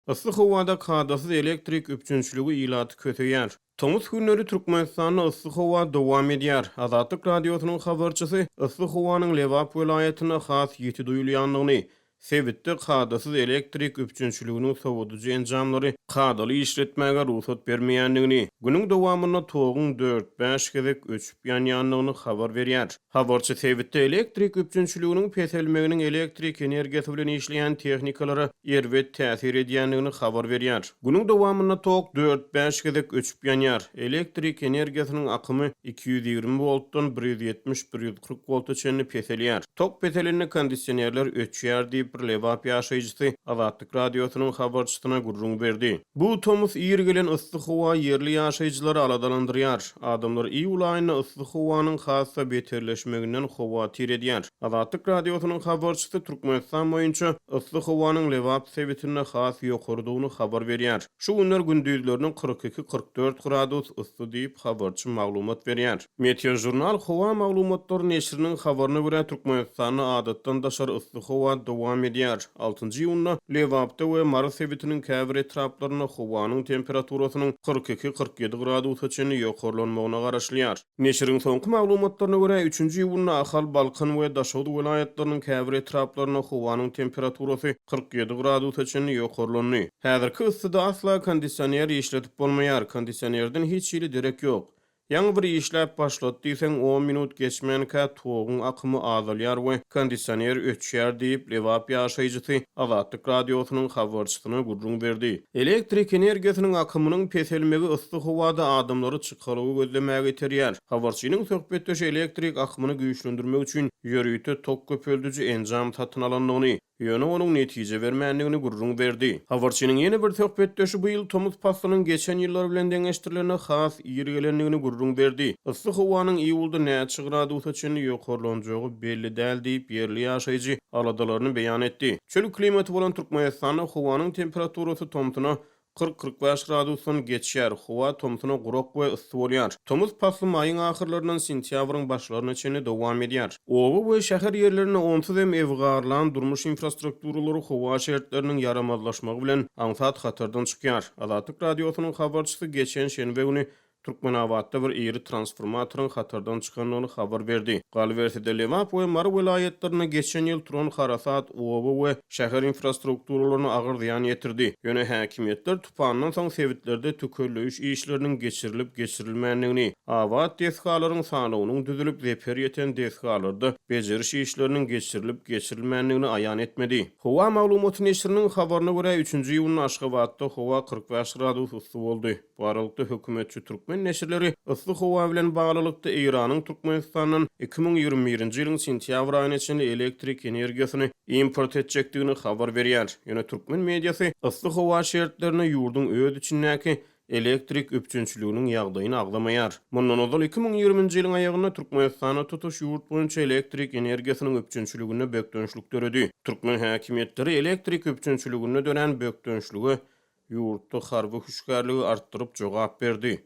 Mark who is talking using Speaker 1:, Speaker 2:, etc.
Speaker 1: Yssy howada kadasyz elektrik üpjünçiligi ilaty köseýär. Tomus günleri Türkmenistanda yssy howa dowam edýär. Azatlyk Radiosynyň habarçysy yssy howanyň Lebap welaýatynda has ýiti duýulýandygyny, sebitde kadasyz elektrik üpjünçiliginiň sowadyjy enjamlary kadaly işletmäge rugsat bermeýändigini, günüň dowamynda toguň dört-bäş gezek öçüp-ýanýandygyny habar berýär. Habarçy sebitde elektrik üpjünçiliginiň peselmeginiň elektrik energiýasy bilen işleýän tehnikalara erbet täsir edýändigini habar berýär. Günüň dowamynda tok dört-bäş gezek öçüp-ýanýar. Elektrik energiýasynyň akymy 220 woltdan 170, 140 wolta çenli peselýär. Tok peselende kondisionerler öçýär diýip, bir lebap ýaşaýjysy Azatlyk Radiosynyň habarçysyna gürrüň berdi. Bu tomus ir gelen yssy howa ýerli ýaşaýjylary aladalandyrýar. Adamlar iýul aýynda yssy howanyň has-da beterleşmeginden howatyr edýär. Azatlyk Radiosynyň habarçysy Türkmenistan boýunça yssy howanyň Lebap sebitinde has ýokarydygyny habar berýär. Şu günler gündizlerine 42-44 gradus yssy diýip, habarçy maglumat berýär. Meteožurnal howa maglumatlary neşiriniň habaryna görä, Türkmenistanda adatdan daşary yssy howa dowam edýär. Altynjy iýunda Lebapda we Mary sebitiniň käbir etraplarynda howanyň temperaturasynyň 42, 47 gradusa çenli ýokarlanmagyna garaşylýar. Neşiriň soňky maglumatlaryna görä, üçünji iýunda Ahal, Balkan we Daşoguz welaýatlarynyň käbir etraplarynda howanyň temperaturasy 47 gradusa çenli ýokarlandy. Häzirki yssyda asla kondisioner işledip bolmaýar, kondisionerden hiç hili derek ýok. Ýaňy bir işläp başlady diýseň, on minut geçmänkä toguň akymy azalýar we kondisioner öçýär diýip, lebap ýaşaýjysy Azatlyk Radiosynyň habarçysyna gürrüň berdi. Elektrik energiýasynyň akymynyň peselmegi yssy howada adamlary çykalga gözlemäge iterýär. Habarçynyň söhbetdeşi elektrik akymyny güýçlendirmek üçin ýörite tok köpeldiji enjam satyn alandygyny, Ýöne onuň netije bermändigini gürrüň berdi. Habarçynyň ýene bir söhbetdeşi bu ýyl tomus paslynyň geçen ýyllar bilen deňeşdirilende has ir gelendigini gürrüň berdi. Yssy howanyň iýulda näçe gradusa çenli ýokarlanjagy belli däl diýip, ýerli ýaşaýjy aladalaryny beýan etdi. Çöl klimaty bolan Türkmenistanda howanyň temperaturasy tomsuna 40-45 gradusdan geçýär, howa tomsuna gurak we yssy bolýar. Tomus pasly maýyň ahyrlaryndan sentýabryň başlaryna çenli dowam edýär. Oba we şäher ýerlerinde onsuz hem ebgarlan durmuş infrastrukturalary howa şertleriniň ýaramazlaşmagy bilen aňsat hatardan çykýar. Azatlyk Radiosynyň habarçysy geçen şenbe güni Türkmenabatda bir iri transformatoryň hatardan çykandygyny habar berdi. Galyberse-de, Lebap we Mary welaýatlarynda geçen ýyl turan harasat oba we şäher infrastrukturalaryna agyr zyýan ýetirdi. Ýöne häkimiýetler tupandan soň sebitlerde tükelleýiş işleriniň geçirilip-geçirilmändigini, abat desgalaryň sanawynyň düzülip, zeper ýeten desgalarda bejeriş işleriniň geçirilip-geçirilmändigini aýan etmedi. Howa maglumaty neşiriniň habaryna görä, üçünji iýunda Aşgabatda howa 45 gradus yssy boldy. Bu aralykda, hökümetçi türkmen neşirleri yssy howa bilen baglylykda Eýranyň Türkmenistandan 2021-nji ýylyň sentýabr aýyna çenli elektrik energiýasyny import etjekdigini habar berýär. Ýöne türkmen mediasy yssy howa şertlerinde ýurduň öz içindäki elektrik üpjünçiliginiň ýagdaýyny agzamaýar. Mundan ozal 2020-nji ýylyň aýagynda Türkmenistanda tutuş ýurt boýunça elektrik energiýasynyň üpjünçiliginde bökdençlik döredi. Türkmen häkimiýetleri elektrik üpjünçiliginde dörän bökdençlige Ýurtda harby hüşgärligi artdyryp jogap berdi.